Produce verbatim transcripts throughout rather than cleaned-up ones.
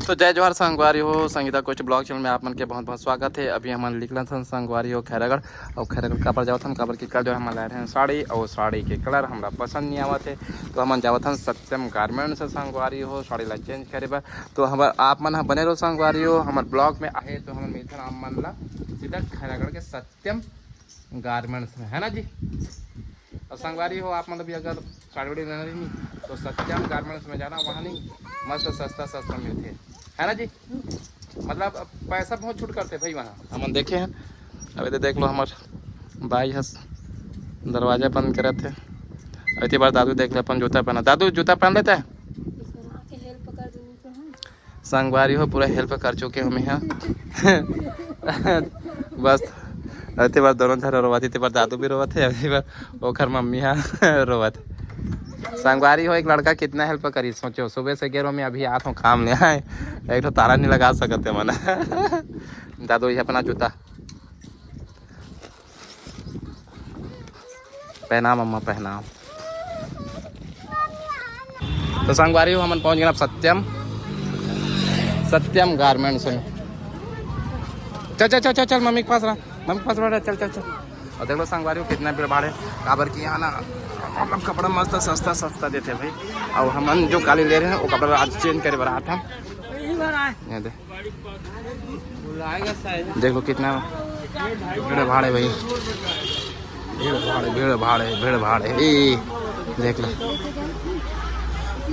तो जय जोहार संगवारी हो, संगीता कोच vlog channel में आप मन के बहुत बहुत स्वागत है। अभी हमन निकलत हन संगवारी हो खैरागढ़, अउ खैरागढ़ काबर जावत हन, काबर कि कल जो हमन लाए रहेन साड़ी, अउ साड़ी के colour हमरा पसंद नहीं आवत है, तो हमन जावत हन सत्यम garments से संगवारी हो साड़ी ला change करे बर। तो हमर आप मन ह बने रहो संगवारी हो, हमर vlog में आहे तो हमन मिलथन आप मन ला सीधा खैरागढ़ के सत्यम garments में, है ना जी। और संगवारी हो, आप मतलब भी अगर साड़ी वाड़ी लेना रही नहीं, तो सत्यम garments में जाना, वहाँ नहीं मस्त सस्ता सस्ता मिलते, है ना जी। मतलब अब पैसा बहुत छूट करते भाई वहाँ, हमन देखे हैं। अभी तो देख लो, हमार भाई हस दरवाजा बंद करत है। अति बार दादू देख ले, अपन जूता पहना, दादू जूता पहन लेता है। संगवारी हो, पूरा help कर चुके हो मैं यहाँ। बस अति बार दोनों झन रोवत, अति बार दादू भी रोवत है, अति बार ओखर मम्मी हा रोवत है। संगवारी हो, एक लड़का कितना help करी, सोचो, सुबह से गेरो में अभी आत हूँ काम ले आए, एक तो ताला नहीं लगा सकते मन। दादू, ये अपना जूता पहना मम्मा, पहनाओ। तो संगवारी हो, हमन पहुंच गए अब सत्यम, सत्यम garments में। चल चल चल चल चल, मम्मी के पास रहा, मम्मी के पास रहा, चल चल चल। और देख लो संगवारी हो, कितना भीड़ भाड़ है, काबर कि यहाँ ना मतलब कपड़ा मस्त सस्ता सस्ता देते हैं भाई। और हमन जो काली ले रहे हैं, वो कपड़ा आज change करे बर आत हन। ये दे। देख लो कितना भीड़ भाड़ है भाई, भीड़ भाड़ है, भीड़ भाड़ है, भीड़ भाड़ है। ए, देख लो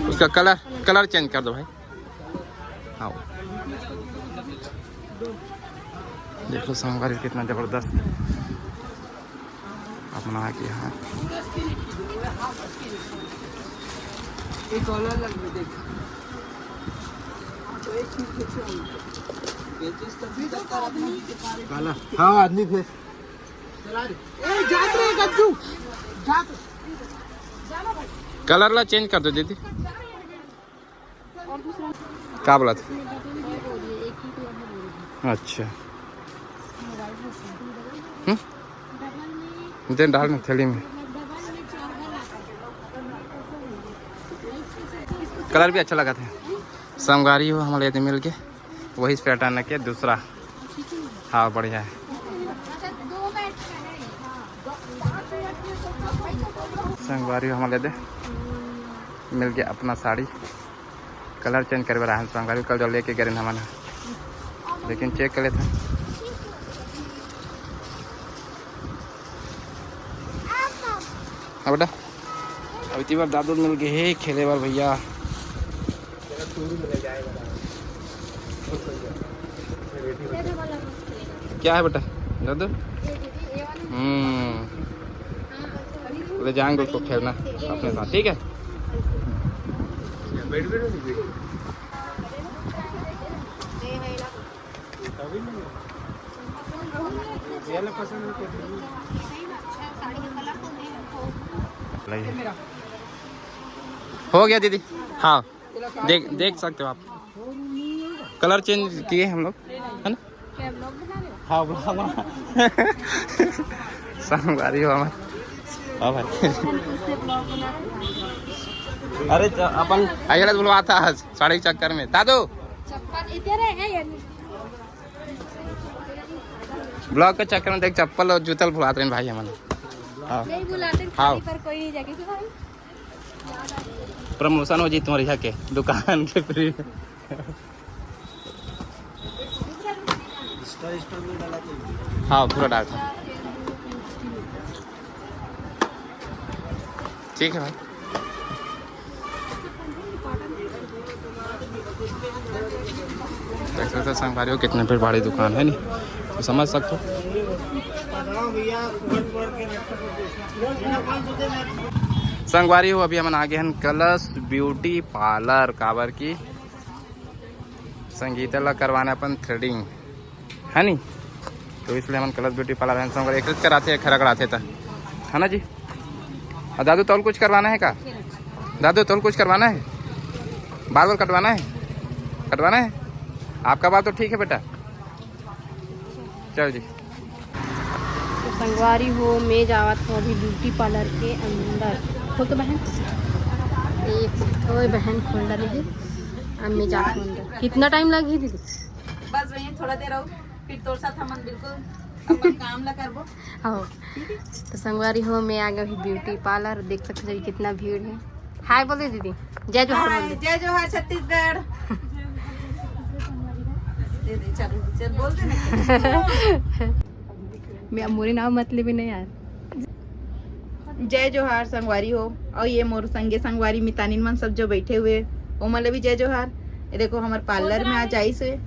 उसका colour, colour change कर दो भाई। हाँ, देख लो संगवारी कितना जबरदस्त अपना आ गया है। काला, हाँ, आदमी थे। Colour ला change कर दो दीदी। का बोला था? अच्छा। हम्म? दे डाल ना थैली में। Colour भी अच्छा लगा था। संगवारी हो, हमारे ये मिल के वही pattern के दूसरा। हाँ, बढ़िया है। संगवारी हो, हमारे दे मिल गया अपना साड़ी। Colour change करे बर आहन संगवारी, कल जो लेके गए हमन, लेकिन check कर लेते हैं। हाँ बेटा, अब इतनी बार दादू मिल गए हे खेले बर भैया। क्या है बेटा दादू? हम्म, ले जाएंगे उसको खेलना अपने साथ, ठीक है? हो गया दीदी। हाँ, देख देख सकते हो आप, colour change किए हम लोग, है ना? हाँ, vlog बना। संगवारी हो हमारे। हाँ भाई। अरे च-, अपन आइए बोलवा था आज साड़ी के चक्कर में दादू। चप्पल इधर है, है ये नहीं। Vlog के चक्कर में देख चप्पल और जूतल भुलात रहे भाई हमन। हाँ। नहीं भुलाते, हाँ। खाली पर कोई नहीं जाके से भाई। Promotion हो जी तुम्हारे यहाँ के दुकान के free। हाँ, पूरा डाल। ठीक है भाई। देख सकते हो संगवारी हो कितने भीड़ भाड़ी दुकान है नी, तो समझ सकते हो। संगवारी हो अभी हमन आगे हन कलश ब्यूटी पार्लर, काबर की संगीता ला करवाना अपन threading, है नी? तो इसलिए हमन कलश ब्यूटी पार्लर है संगवारी, एक कराते एक खरक कराते था, है ना जी? और दादू तौल कुछ करवाना है का? दादू तौल कुछ करवाना है? बाल बाल कटवाना है? कटवाना है? आपका बाल तो ठीक है बेटा। चल जी। तो संगवारी हो, मैं जावत हूँ अभी ब्यूटी पार्लर के अंदर। खोल तो बहन, एक ओए बहन खोल डाले है। अम्मी जात हूँ अंदर। कितना टाइम लगी दीदी? बस वही थोड़ा देर और फिर तोर साथ हमन बिल्कुल अपन काम ला करबो। हाँ। तो संगवारी हो, मैं आ गई ब्यूटी पार्लर। देख सकते हो कितना भीड़ है। हाय बोल दे दीदी। जय जोहार बोल दे। जय जोहार छत्तीसगढ़। दे दे, चल, चल, बोल दे ना। मैं मोरे नाम मत लेबे नहीं यार। जय जोहार संगवारी हो। और ये मोर संगे संगवारी मितानिन मन सब जो बैठे हुए, ओमन ला भी जय जोहार। ये देखो, हमर पार्लर में आज आइस हे,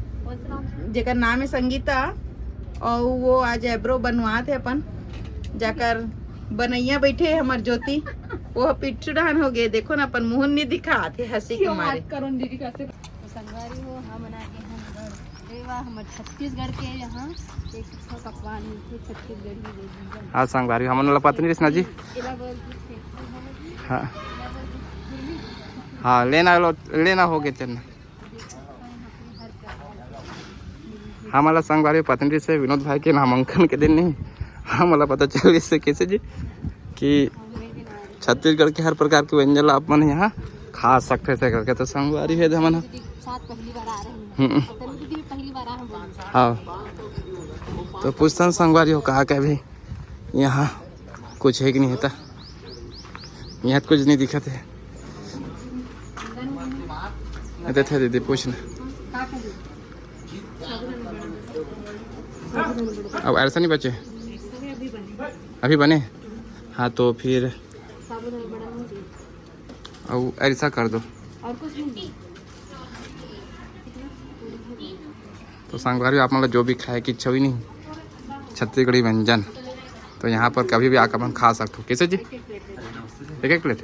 जेकर नाम है संगीता, और वो आज आईब्रो बनवात है अपन, जाकर बनैया बैठे है हमर ज्योति, वो पिट्ठू डहान हो गए। देखो ना, अपन मुंह नहीं दिखात है हंसी के मारे। तो संगवारी हो, हम बना के हम घर लेवा, हमर छत्तीसगढ़ के यहाँ एक अच्छा पकवान मिलथे, छत्तीसगढ़ी व्यंजन। हाँ संगवारी, हमन ला पता नहीं रहिस ना जी। एला बोलथे फेंकू हमन। हाँ। एला बोलथे घुरमी। हाँ, लेना लो, लेना हो गए चलना। हमन ला संगवारी पता नहीं रहिस हे विनोद भाई के नामांकन के दिन नहीं, हमन ला पता चल रहिस हे कैसे जी कि छत्तीसगढ़ के हर प्रकार के व्यंजन ला आप मन यहाँ खा सकते थे करके। तो संगवारी है हमन ह। साथ पहली बार आ रहे हैं। हम्म। पता नहीं दीदी पहली बार आ हम बोल। हाँ, तो पूछता हूँ संगवारी हो कहा के अभी यहाँ कुछ है कि नहीं होता, यहाँ तो कुछ नहीं दिखत है। ये देखे दीदी पूछ ना। अब ऐसा नहीं बचे, अभी बने। हाँ तो फिर अब ऐसा कर दो। और कुछ नहीं। तो संगवारी आप मतलब जो भी खाए की इच्छा हुई नहीं छत्तीसगढ़ी व्यंजन, तो यहाँ पर कभी भी आकर अपन खा सकते हो। कैसे जी? एक एक प्लेट।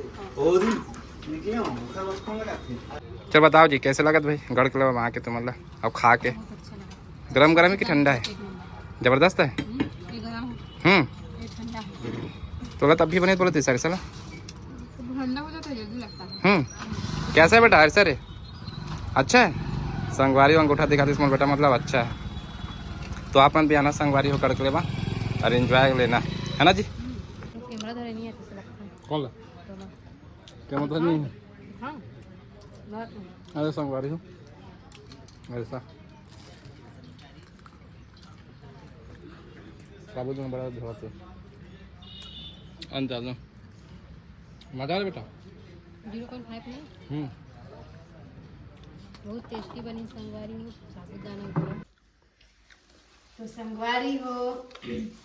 चल बताओ जी, कैसे लगत भाई गढ़ के लेवा वहाँ के तुम मतलब अब खा के? गरम गरम है कि ठंडा है? जबरदस्त है। हम्म। तोला तब भी बने बोलत हे सारे साला। ठंडा हो जाता है, जल्दी लगता है। हम्म। कैसा है बेटा, ऐसा रे? अच्छा है। संगवारी अंगूठा दिखाते इसमें बेटा, मतलब अच्छा है। तो आप मन भी आना संगवारी हो गढ़ के लेवा और एंजॉय लेना, है ना जी? कैमरा धरे नहीं है, कैसे लगता है? कौन ला? कैमरा धरे नहीं है? हाँ। अरे संगवारी हो, ऐसा साबुत में बड़ा धोते। अंदाज में मजा आ रहा बेटा। जीरो पॉइंट फाइव नहीं। हम्म। बहुत टेस्टी बनी संगवारी हो, साबुदाना पूरा। तो संगवारी हो,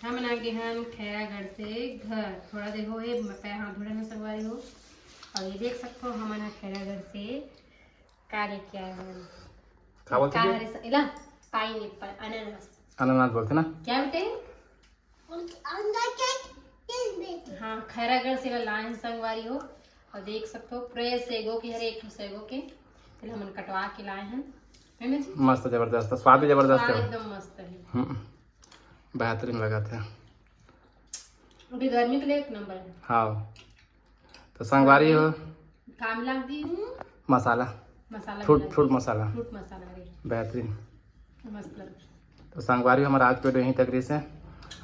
हमन आ गे हन खैरागढ़ से घर। थोड़ा देर हो हे, मैं पैर हाथ धोड़े में संगवारी हो। और ये देख सकते हो, हमन ह खैरागढ़ से का लेके आए हन। का बोलथे का जी? हरे स-, एला पाइनएप्पल, अनानास। अनानास बोलथे ना? क्या बेटे? हाँ, खैरागढ़ से एला लाए हन संगवारी हो। और देख सकते हो, पूरे सेगो के, हर एक ठो सेगो के तेला हमन कटवा के लाए हन, है ना जी? मस्त, जबरदस्त, स्वाद भी जबरदस्त स्वाद है। एकदम मस्त है। हम्म, बेहतरीन लगा था। अभी गर्मी के लिए एक नंबर है। हाँ, तो संगवारी हो। का मिला दी? मसाला। मसाला फ्रूट, मिला फ्रूट दी। मसाला। फ्रूट मसाला रे। बेहतरीन। मस्त लग। तो संगवारी हो, हमारा आज के वीडियो यहीं तक रहिस हे।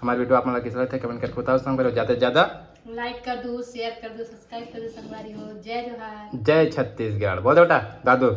हमारे वीडियो आप मन ला कैसा लगता है, कमेंट करके बताओ संगवारी हो। ज्यादा से ज्यादा लाइक कर दो, शेयर कर दो, सब्सक्राइब कर दो संगवारी हो। जय जोहार। जय छत्तीसगढ़। बोल दे बेटा, दादू।